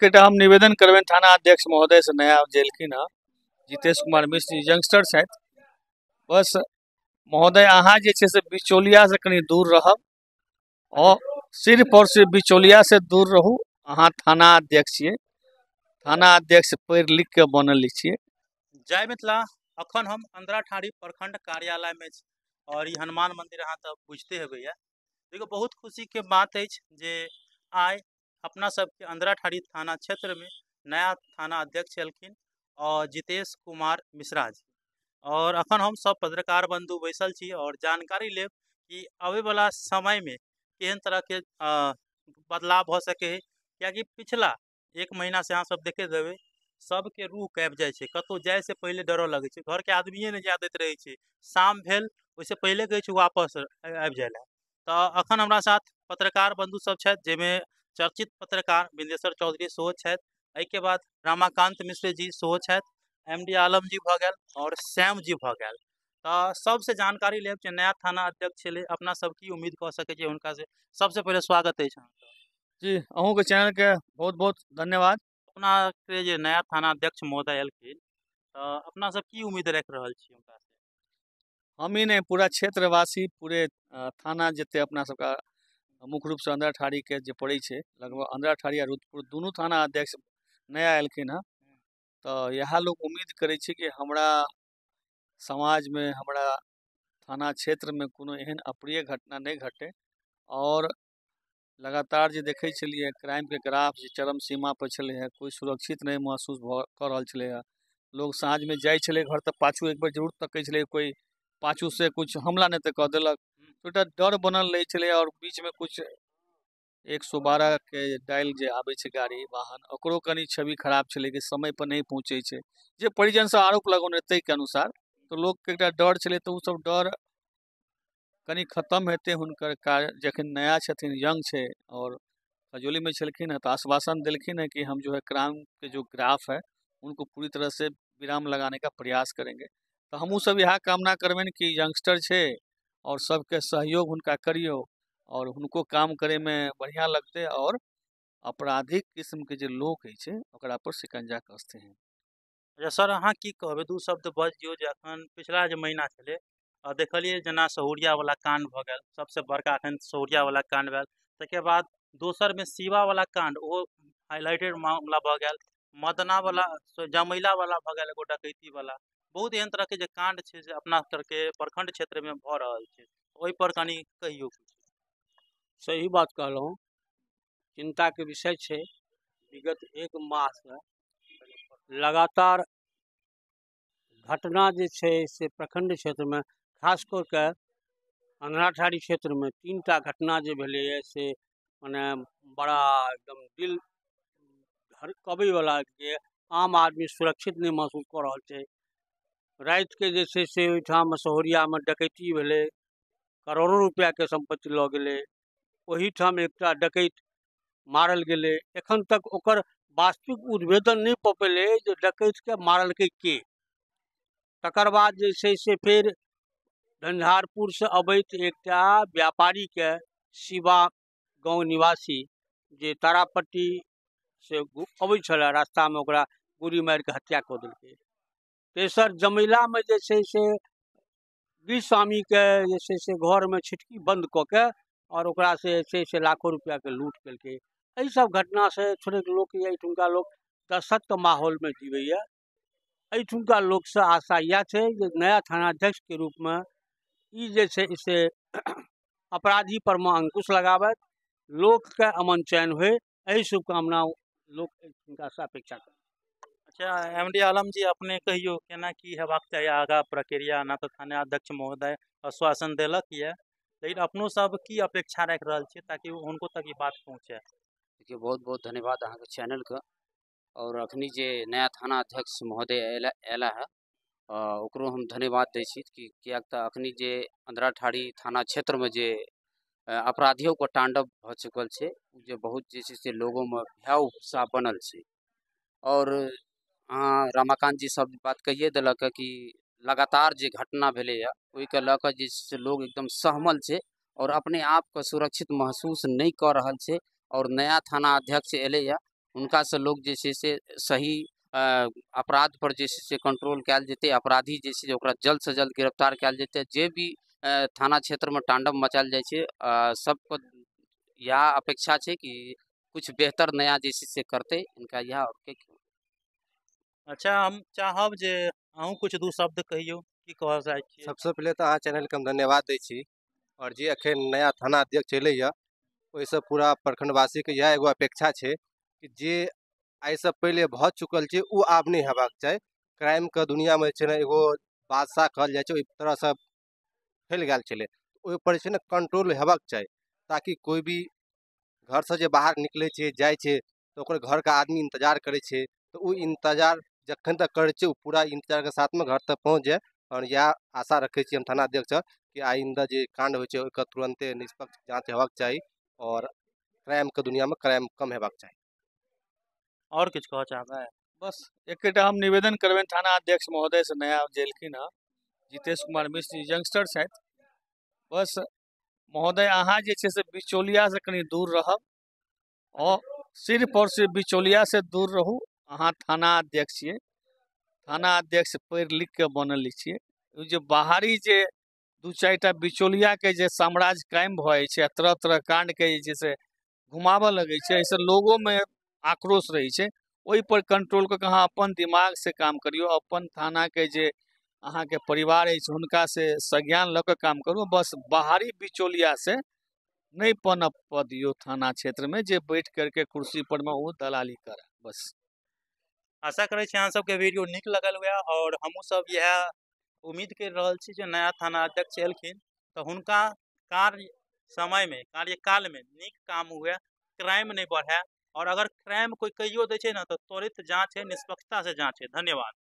एकेटा हम निवेदन करबनि थाना अध्यक्ष महोदय से, नया जेलखिन हँ जितेश कुमार मिश्र, यंगस्टर छथि। बस महोदय अहाँ जे छै से बिचौलिया से कनि दूर रहब और सिर्फ और सिर्फ बिचौलिया से दूर रहू। अहाँ थाना अध्यक्ष छियै, थाना अध्यक्ष पढ़ि लिख के बनल छियै। जय मिथिला। अखन हम अंधराठाढ़ी प्रखंड कार्यालय में छी और ई हनुमान मंदिर अहाँ तऽ बुझते हेबै। देखियौ, बहुत खुशी के बात अछि जे आइ अपना सबके अंधराठाढ़ी थाना क्षेत्र में नया थाना अध्यक्ष एलखिन और जितेश कुमार मिश्रा जी। और अखन हम सब पत्रकार बंधु बैसल छी और जानकारी लेब कि आबे वाला समय में केहन तरह के बदलाव भऽ सके है, कियाकि पिछला एक महीना से अहाँ सब देखे देबै सबके रूह काँपि जाइ छै, कतहु जाइ से पहिले डरो लगै छै, घरके आदमिए नहि जाय दैत रहै छै, शाम भेल ओहिसँ पहिले कहै छै वापस आबि जाइ लए। तऽ अखन हमरा साथ पत्रकार बंधु सब छथि, जाहिमे चर्चित पत्रकार बिंदेश्वर चौधरी सेहो छथि, एहिके बाद रमाकांत मिश्र जी सेहो छथि, एम डी आलम जी भऽ गेल और श्याम जी भऽ गेल। तऽ सबसे जानकारी लेब जे नया थाना अध्यक्ष छलै, अपना सब की उम्मीद कऽ सकै छियै हुनका से। सबसे पहिले स्वागत अछि अहाँके। जी, अहूँके चैनलके बहुत बहुत धन्यवाद। अपना के जे नया थाना अध्यक्ष महोदय एलखिन तऽ अपना सब की उम्मीद राखि रहल छी हुनका से? हम ही नहि, पूरा क्षेत्रवासी, पूरे थाना जते अपना सबके मुख्य रूपसँ अंधराठाढ़ीके जे पड़ै छै, लगभग अंधराठाढ़ी आ रुद्रपुर दुनू थाना अध्यक्ष नया एलखिन हँ। तऽ इएह लोक उम्मीद करै छै कि हमरा समाजमे, हमरा थाना क्षेत्रमे कोनो एहन अप्रिय घटना नहि घटे। और लगातार जे देखै छलियै क्राइमके ग्राफ जे चरम सीमा पर छलै हँ, कोइ सुरक्षित नहि महसूस भऽ कऽ रहल छलै हँ। लोग साँझमे जाइ छलै घर तऽ पाछू एक बेर जरूर तकै छलै कोइ पाछूसँ किछु हमला नहि तऽ कऽ देलक, एकटा डर बनल रहै छलै। और बीचमे किछु 112 के डायल जे आबै छै गाड़ी वाहन, ओकरो कनि छवि खराब छलै कि समय पर नहि पहुँचै छै, जे परिजन सब आरोप लगौने ताहिके अनुसार तऽ लोकके एकटा डर छलै। तऽ ओसब डर कनि खतम हेतै हुनकर कार्य, जखन नया छथिन, यंग छै और खजौलीमे छलखिन हँ तऽ आश्वासन देलखिन हँ कि हम जो है क्राइम के जो ग्राफ है उनको पूरी तरह से विराम लगाने का प्रयास करेंगे। तऽ हमहूँ सब इएह कामना करबनि कि यंगस्टर छै और सबके सहयोग हुनका करियौ और हुनको काम करैमे बढ़िआँ लगतै और आपराधिक किस्मके जे लोक होइ छै ओकरा पर शिकंजा कसतै। अच्छा सर, अहाँ की कहबै, दू शब्द बजियौ जे अखन पिछला जे महीना छलै देखलियै जेना सहुरियावला काण्ड भऽ गेल, सबसँ बड़का अखन सहुरियावला काण्ड भेल, ताहिके बाद दोसरमे शिवावला काण्ड ओहो हाईलाइटेड मामला भऽ गेल, मदनावला जमैलावला भऽ गेल एगो डकैतीवला, बहुत एहन तरहके जे काण्ड छै जे अपना तरहके प्रखंड क्षेत्रमे भऽ रहल छै, ओहिपर कनि कहियौ। सही बात कहलहुँ, चिन्ताके विषय छै। विगत एक माससँ लगातार घटना जे छै से प्रखंड क्षेत्रमे, खास कऽ के अंधराठाढ़ी क्षेत्रमे 3टा घटना जे भेलैए से मने बड़ा एकदम दिल धड़कबैवला, जे आम आदमी सुरक्षित नहि महसूस कऽ रहल छै। रातिके जे छै से ओहिठाम सहुरियामे डकैती भेलै, करोड़ो रुपैआके सम्पत्ति लऽ गेलै, ओहिठाम एकटा डकैत मारल गेलै। एखन तक ओकर वास्तविक उद्भेदन नहि भऽ पेलै जे डकैतके मारलकै के। तकर बाद जे छै से फेर झंझारपुरसँ अबैत एकटा व्यापारीके, शिवा गाँव निवासी, जे तारापट्टी से अबै छलै, रास्तामे ओकरा गोली मारिके हत्या कऽ देलकै। तेसर जमैलामे जे छै से गृहस्वामीके जे छै से घरमे छिटकी बन्द कऽ के आओर ओकरा से जे छै से लाखो रुपैआके लूट केलकै। एहि सब घटनासँ थोड़ेक लोक, एहिठुमका लोक दहशतके माहौलमे जीवैए। एहिठुमका लोकसँ आशा इएह छै जे नया थानाध्यक्षके रूपमे ई जे छै से अपराधी परमे अंकुश लगाबथि, लोकके अमन चैन होइ, एहि शुभकामना लोक हिनकासँ अपेक्षा करै। अच्छा एम डी आलम जी, अपने कहियौ केना की हेबाक चाही आगाँ प्रक्रिया? ना तऽ थाना अध्यक्ष महोदय आश्वासन देलक यऽ, लेकिन अपनो सब की अपेक्षा राखि रहल छियै ताकि हुनको तक ई बात पहुँचे? देखियौ, बहुत बहुत धन्यवाद अहाँके चैनलके। और अखनी जे नया थाना अध्यक्ष महोदय अयला है, ओकरो हम धन्यवाद दै छी कि किएक तऽ अखनी जे अंधराठाढ़ी थाना क्षेत्रमे जे अपराधियों के तांडव भऽ चुकल छै, जे बहुत जे छै से लोगोमे भय उत्साह बनल छै। और अहाँ रमाकांत जी सब बात कहिए देलक कि लगातार जे घटना भेलैए ओहिके लऽ कऽ जे छै से लोग एकदम सहमल छै और अपने आपके सुरक्षित महसूस नहि कऽ रहल छै। और नया थाना अध्यक्ष एलैए हुनकासँ लोक जे छै से सही अपराधपर जे छै से कंट्रोल कयल जेतै, अपराधी जे छै ओकरा जल्दसँ जल्द गिरफ्तार कयल जेतै। जे भी थाना क्षेत्रमे तांडव मचायल जाइ छै, सबके इएह अपेक्षा छै कि किछु बेहतर नया जे छै से करतै हिनका इएह। अच्छा, हम चाहब जे अहूँ किछु दू शब्द कहियौ, की कहऽ चाहै छियै? सबसँ पहिले तऽ अहाँ चैनलके हम धन्यवाद दै छी, आओर जे एखन नया थाना अध्यक्ष एलैए ओहिसँ पूरा प्रखण्डवासीके इएह एगो अपेक्षा छै कि जे आइसँ पहिले भऽ चुकल छै ओ आब नहि हेबाक चाही। क्राइमके दुनिआँमे जे छै ने एगो बादशाह कहल जाइ छै, ओहि तरहसँ फैल गेल छलै, ओहिपर जे छै ने कंट्रोल हेबाक चाही, ताकि कोइ भी घरसँ जे बाहर निकलै छै, जाइ छै, तऽ ओकर घरके आदमी इन्तजार करै छै, तऽ ओ इन्तजार जखन तक करै छै ओ पूरा इन्तजारके साथमे घर तक पहुँच जाय। आओर इएह आशा रखै छी हम थाना अध्यक्षसँ कि आइन्दा जे काण्ड होइ छै ओहिके तुरन्ते निष्पक्ष जाँच हेबाक चाही आओर क्राइमके दुनिआँमे क्राइम कम हेबाक चाही। आओर किछु कहऽ चाहबै? बस एकेटा हम निवेदन करबनि थाना अध्यक्ष महोदयसँ, नया जे एलखिन हँ जितेश कुमार मिश्र जी, यंगस्टर छथि। बस महोदय, अहाँ जे छै से बिचौलियासँ कनि दूर रहब, आओर सिर्फ आओर सिर्फ बिचौलियासँ दूर रहू। अहाँ थाना अध्यक्ष छियै, थाना अध्यक्ष पढ़ि लिख कऽ बनल छियै। ओ जे बाहरी जे दू चारिटा बिचौलियाके जे साम्राज्य कायम भऽ जाइ छै आ तरह तरह काण्डके जे छै से घुमाबऽ लगै छै, एहिसँ लोगोमे आक्रोश रहै छै। ओहिपर कंट्रोल कऽ कऽ अहाँ अपन दिमागसँ काम करियौ, अपन थानाके जे अहाँके परिवार अछि हुनकासँ संज्ञान लऽ कऽ काम करू। बस बाहरी बिचौलियासँ नहि पनपऽ दियौ थाना क्षेत्रमे, जे बैठ करके कुर्सी पर मे ओ दलाली करए। बस आशा करै छी अहाँ सबके वीडियो नीक लगल हुए, आओर हमहूँ सब इएह उम्मीद करि रहल छी जे नया थाना अध्यक्ष एलखिन तऽ हुनका कार्य समयमे, कार्यकालमे नीक काम हुए, क्राइम नहि बढ़ए, आओर अगर क्राइम कोइ कहियो दै छै ने तऽ त्वरित जाँच है, निष्पक्षतासँ जाँच है। धन्यवाद।